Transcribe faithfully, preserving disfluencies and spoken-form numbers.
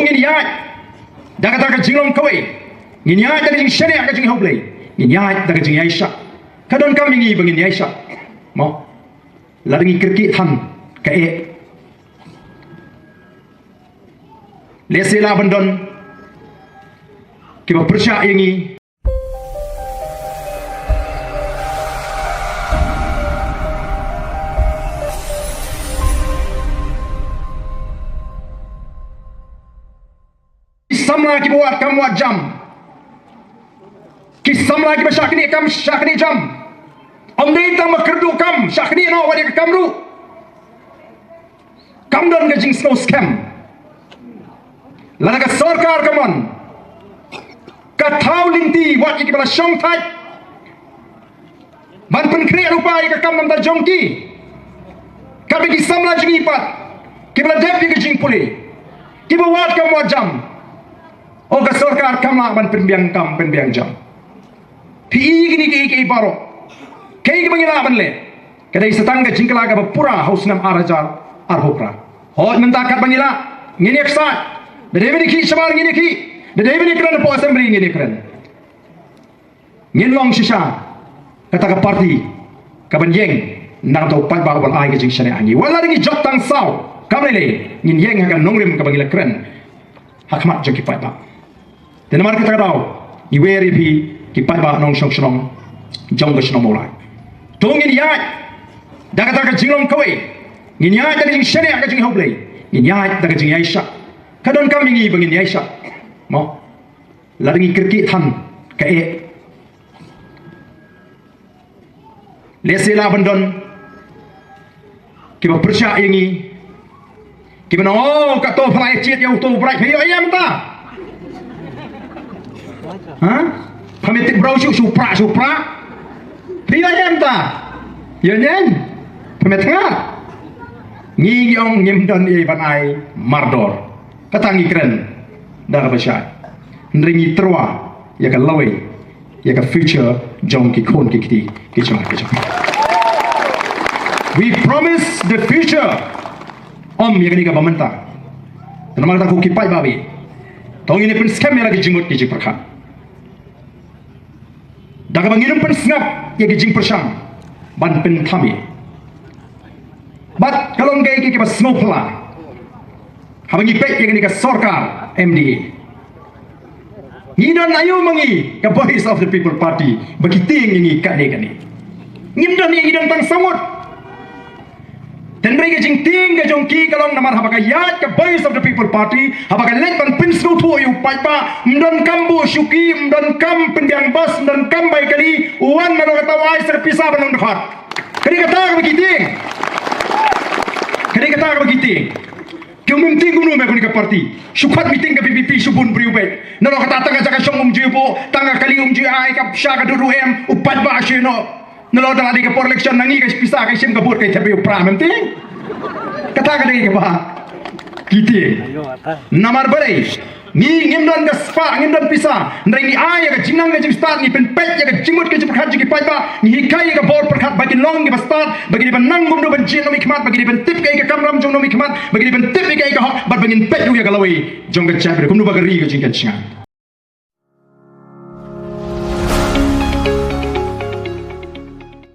Ngin ïaid da kata ka jinglong kawei. Ngin ïaid da ka jingshaniah, ka jingïahublei. Ngin ïaid da ka jingïaishah. Ka donkam ïa ngi ba ngin ïaishah. Mo. Lada ngi kyrkieh than ka eh. Lehse lah ban don kiba pyrshah ïa ngi. Ki samla kiba wad kam wad jam. Ki samla kiba shah knieh kam shah knieh jam. Ym dei tang ba kyrduh kam shah knieh noh, wat ïa ka kam ruh. Kam don ka jingsngew skhem. Lada ka sorkar ka mon, ka thaw lynti wat ïa kiba la shong thait ban pynkhreh lypa ïa ka kam namar jong ki. Katba ki samla jong ngi pat kiba la dep ïa ka jingpule, kiba wad kam wad jam. O ka sorkar kam lah ban pynbiang kam pynbiang jam. Phi i kine kiei kiei baroh. Kaei kaba ngi lah ban leh? Ka dei sa tang ka jingkylla kaba pura ha u snem ar hajar arphew phra. Hooid, mynta katba ngi lah, ngin ïa ksaid. Da dei ban ïa khih shabar ngin ïa khih. Da dei ban ïa kren hapoh assembly ngin ïa kren. Ngin long shisha kata ka party kaban ïeng na ka bynta u paidbah uban ai ka jingshaniah ha ngi. Wat la ngi jop tang saw, kam lei lei, ngin ïeng ha ka nongrim kaba ngi la kren ha khmat jong ki paidbah. Te namar kata ka daw ngi wer ïa phi ki paidbah nongshong shnong jong ka shnong Mawlai. To ngin ïaid da kata ka jinglong kawei. Ngin ïaid da ka jingshaniah, ka jingïahublei. Ngin ïaid da ka jingïaishah. Ka donkam ïa ngi ba ngin ïaishah. Mo. Lada ngi kyrkieh than ka eh. Lehse lah ban don kiba pyrshah ïa ngi, kiba ong, "Oh, kato pha la ïa jied ïa uto u Bright, phi ïoh ïa mynta? Ha? Pha mih tip briew shu shu prah shu prah. Phi ïoh ïa mynta? Ïoh ïa pha mih tnga." Ngi ngi ong ngim don ei ban ai mardor. Kata ngi kren da kaba shai. Hynrei ngi tyrwa ïa ka lawei, ïa ka future jong ki khun ki kti ki jong ki jong. We promise the future. Ym ïa kane kaba mynta. Namar kata ko ki paidbah, to ngin ïa pynskhem ïa la ki jingmut ki jingpyrkhat. Da kaba ngin ym pynsngap ïa ki jingpyrshang ban pynthame. Bad ka long kaei kaei kaba sngewphylla haba ngi peit ïa kane ka sorkar M D A. Ngi don aïu ma ngi ka Voice of the People Party ba ki tieng ïa ngi katne katne? Ngim don, ngi don tang saw ngut. Hynrei ka jingtieng ka jong ki ka long namar haba ka ïaid ka Voice of the People Party, haba ka leit ban pynsngewthuh ïa u paidbah, ym don kam buh shuki, ym don kam pynbiang bas, ym don kam bai kali, u wan naduh kata u ai sa ka pisa ban long dkhot. Ka dei kata kaba ki tieng. Ka dei kata kaba ki tieng. Ki ym tieng kumno me kane ka party. Shu khot meeting ka V P P shu bun briew beit. Naduh kata tang ka jaka shong um ju buh, tang ka kali um ju ai, ka sha ka dur u em, u paidbah shu noh. Nalor da la dei ka por election na ngi ka pisa ka shim ka vote ka thep ïa u Prah, mem tieng? Kata ka dei kaba ki tieng. Namar balei? Ngi ngim don ka spah, ngim don pisa. Hynrei ngi ai ïa ka jingnang ka jingstad, ngi pynpeit ïa ka jingmut ka jingpyrkhat jong ki paidbah, ngi hikai ïa ka bor pyrkhat ba kin long kiba stad, ba kin ïa nang kumno ban jied nongmihkhmat, ba kin ïa pyntip kaei ka kamram jong nongmihkhmat, ba kin ïa pyntip ïa kaei ka hok, bad ba ngin peit ruh ïa ka lawei jong ka jaitbynriew kumno ba ka ri ka jingkynshngaiñ.